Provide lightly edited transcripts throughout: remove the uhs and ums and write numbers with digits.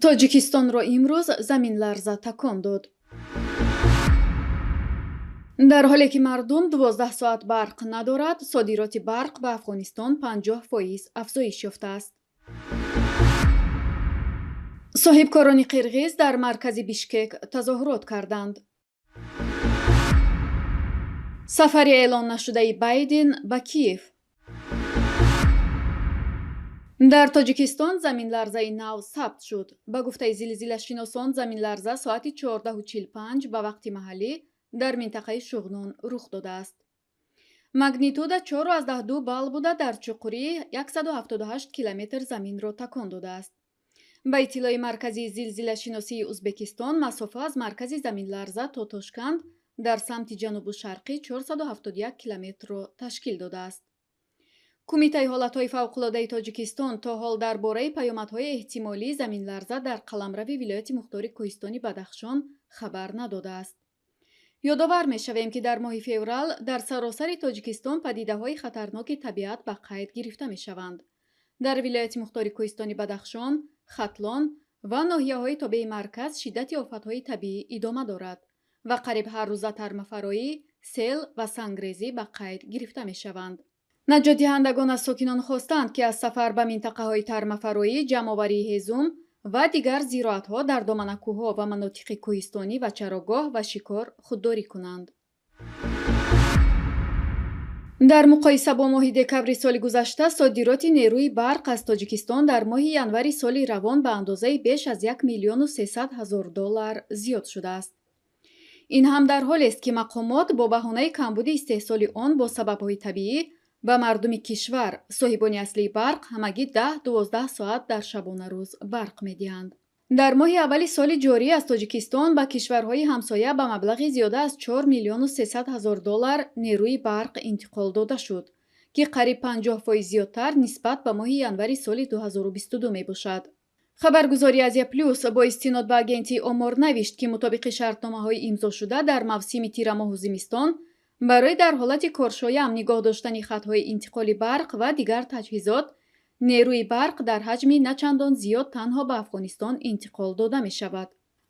Тоҷикистонро имрӯз заминларза такон дод. Дар ҳоле ки мардум 12 соат барқ надорад, содироти барқ ба Афғонистон 50% афзоиш ёфтааст. Соҳибкорони қирғиз дар маркази Бишкек тазоҳурот карданд. Сафари эълон нашудаи Байден ба Киев. Дар Тоҷикистон заминларзаи нав сабт шуд. Ба гуфтаи зилзилашиносон, заминларза соати 14:45 ба вақти маҳаллӣ дар минтақаи Шуғнон рух додааст. Магнитуда 4,2 балл буда, дар чуқурии 178 километр заминро такон додааст. Ба иттилои Маркази зилзилашиносии Узбекистон, масофа аз маркази заминларза то Тошканд дар самти ҷанубу шарқӣ 471 километрро ташкил додааст. Кумитаи ҳолатҳои фавқулодаи Тоҷикистон то ҳол дар бораи паёмадҳои эҳтимолии заминларза дар қаламрави вилояти мухтори Кӯҳистони Бадахшон хабар надодааст. Ёдовар мешавем, ки дар моҳи феврал дар саросари Тоҷикистон падидаҳои хатарноки табиат ба қайд гирифта мешаванд. Дар вилояти мухтори Кӯҳистони Бадахшон, Хатлон ва ноҳияҳои тобеи марказ шиддати офатҳои табиӣ идома дорад ва қариб ҳар рӯза тармафароӣ, сел ва сангрезӣ ба қайд гирифта мешаванд. Наҷотдиҳандагон аз сокинон хостанд, ки аз сафар ба минтақаҳои тармафароӣ, ҷамъоварии ҳезум ва дигар зироатҳо дар доманакӯҳҳо ва манотиқи кӯҳистонӣ ва чарогоҳ ва шикор худдорӣ кунанд. Дар муқоиса бо моҳи декабри соли гузашта, содироти нерӯи барқ аз Тоҷикистон дар моҳи январи соли равон ба андозаи беш аз 1 миллиону 300 ҳазор доллар зиёд шудааст. Ин ҳам дар ҳолест, ки мақомот бо баҳонаи камбуди истеҳсоли он бо сабабҳои табиӣ ба мардуми кишвар, соҳибони аслии барқ, ҳамагӣ 10-12 соат дар шабонарӯз барқ медиҳанд. Дар моҳи аввали соли ҷорӣ аз Тоҷикистон ба кишварҳои ҳамсоя ба маблағи зиёда аз 4 миллиону 300 ҳазор доллар нерӯи барқ интиқол дода шуд, ки қариб 50% зиёдтар нисбат ба моҳи январи соли 2022 мебошад. Хабаргузории Азия Плюс бо истинод ба агентии Омор навишт, ки мутобиқи шартномаҳои имзошуда дар мавсими тирамоҳу зимистон барои дар ҳолати коршоям нигоҳ доштани хатҳои интиқоли барқ ва дигар таҷҳизот, нерӯи барқ дар ҳаҷми начандон зиёд танҳо ба Афғонистон интиқол дода мешавад.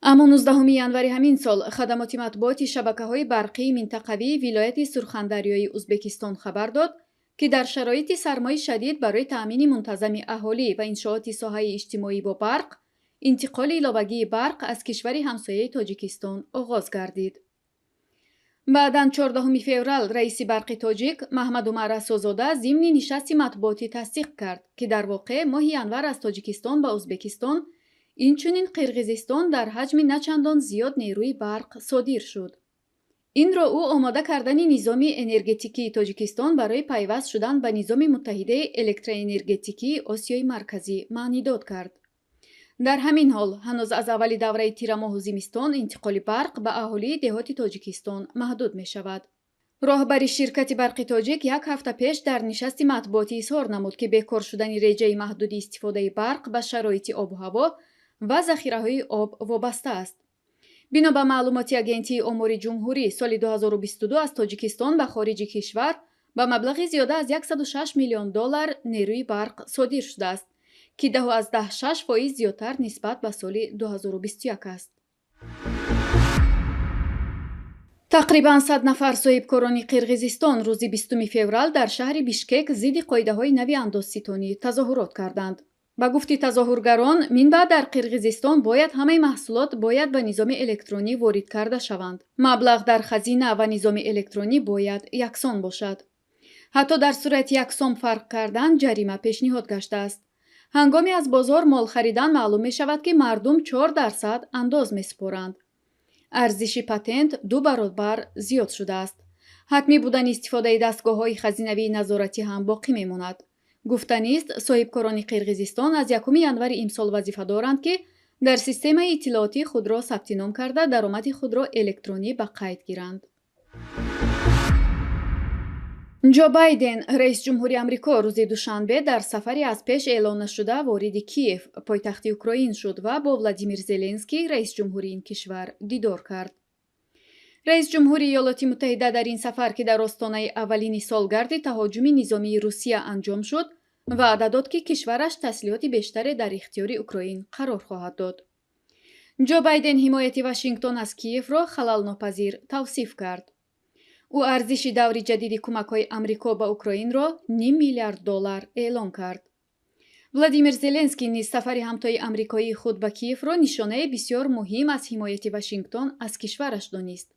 Аммо 19 январи ҳамин сол хадамоти матбуоти шабакаҳои барқии минтақавии вилояти Сурхандарёи Узбекистон хабар дод, ки дар шароити сармои шадид барои таъмини мунтазами аҳолӣ ва иншооти соҳаи иҷтимоӣ бо барқ, интиқоли иловагии барқ аз кишвари ҳамсояи Тоҷикистон оғоз гардид. Баъдан 14 феврал раиси Барқи Тоҷик Маҳмадумар Расулзода зимни нишасти матбуотӣ тасдиқ кард, ки дар воқеъ моҳи январ аз Тоҷикистон ба Узбекистон, инчунин Қирғизистон дар ҳаҷми начандон зиёд нерӯи барқ содир шуд. Инро ӯ омода кардани низоми энергетикии Тоҷикистон барои пайваст шудан ба низоми муттаҳидаи электроэнергетикии Осиёи Марказӣ маънидод кард. Дар ҳамин ҳол, ҳанӯз аз аввали давраи тирамоҳу зимистон интиқоли барқ ба аҳолии деҳоти Тоҷикистон маҳдуд мешавад. Роҳбари ширкати Барқи Тоҷик як ҳафта пеш дар нишасти матбуотӣ изҳор намуд, ки бекор шудани реҷаи маҳдуди истифодаи барқ ба шароити обу ҳаво ва захираҳои об вобаста аст. Бино ба маълумоти агентии Омори Ҷумҳурӣ, соли 2022 аз Тоҷикистон ба хориҷи кишвар ба маблағи зиёда аз 106 миллион доллар нерӯи барқ содир шудааст, ки 10,6% зиёдтар нисбат ба соли 2021 аст. Тақрибан 100 нафар соҳибкорони Қирғизистон рӯзи 20 феврал дар шаҳри Бишкек зидди қоидаҳои нави андозситонӣ тазоҳурот карданд. Ба гуфти тазоҳургарон, минбаъд дар Қирғизистон бояд ҳамаи маҳсулот бояд ба низоми электронӣ ворид карда шаванд. Маблағ дар хазина ва низоми электронӣ бояд яксон бошад. Ҳатто дар сурати як сом фарқ кардан ҷарима пешниҳод гаштааст. Ҳангоми аз бозор мол харидан маълум мешавад, ки мардум 4% андоз месупоранд. Арзиши патент ду баробар зиёд шудааст. Ҳатмӣ будани истифодаи дастгоҳҳои хазинавии назоратӣ ҳам боқӣ мемонад. Гуфтанист, соҳибкорони Қирғизистон аз 1 январи имсол вазифа доранд, ки дар системаи иттилоотӣ худро сабти ном карда, даромади худро электронӣ ба қайд гиранд. Ҷо Байден, раисҷумҳури Амрико, рӯзи душанбе дар сафари аз пеш эълон нашуда вориди Киев, пойтахти Украин шуд ва бо Владимир Зеленский, раисҷумҳури ин кишвар, дидор кард. Раисҷумҳури Иёлоти Муттаҳида дар ин сафар, ки дар остонаи аввалини солгарди таҳоҷуми низомии Русия анҷом шуд, Ваъда дод, ки кишвараш таслиҳоти бештаре дар ихтиёри Украин қарор хоҳад дод. Ҷо Байден ҳимояти Вашингтон аз Киевро халалнопазир тавсиф кард. Ӯ арзиши даври ҷадиди кӯмакҳои Амрико ба Украинро ним миллиард доллар эълон кард. Владимир Зеленский низ сафари ҳамтои амрикоии худ ба Киевро нишонаи бисёр муҳим аз ҳимояти Вашингтон аз кишвараш донист.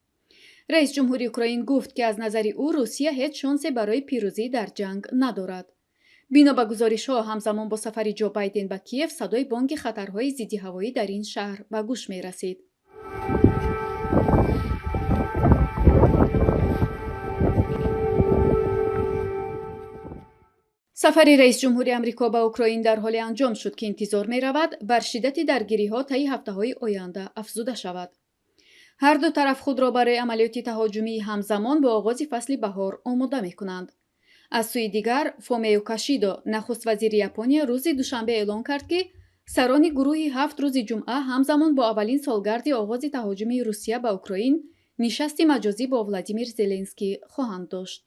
Раис ҷумҳури Украин гуфт, ки аз назари ӯ Русия ҳеҷ шонсе барои пирӯзӣ дар ҷанг надорад. Бино ба гузоришҳо, ҳамзамон бо сафари Ҷо Байден ба Киев садои бонги хатарҳои зиддиҳавоӣ дар ин шаҳр ба гӯш мерасид. Сафари раисҷумҳури Амрико ба Украин дар ҳоле анҷом шуд, ки интизор меравад бар шиддати даргириҳо таи ҳафтаҳои оянда афзуда шавад. Ҳар ду тараф худро барои амалиёти таҳоҷумии ҳамзамон бо оғози фасли баҳор омода мекунанд. Аз сӯи дигар, Фумио Кишидо, нахуст вазири Япония, рӯзи душанбе эълон кард, ки сарони гурӯҳи ҳафт рӯзи ҷумъа ҳамзамон бо аввалин солгарди оғози таҳоҷуми Русия ба Украин нишасти маҷозӣ бо Владимир Зеленский хоҳанд дошт.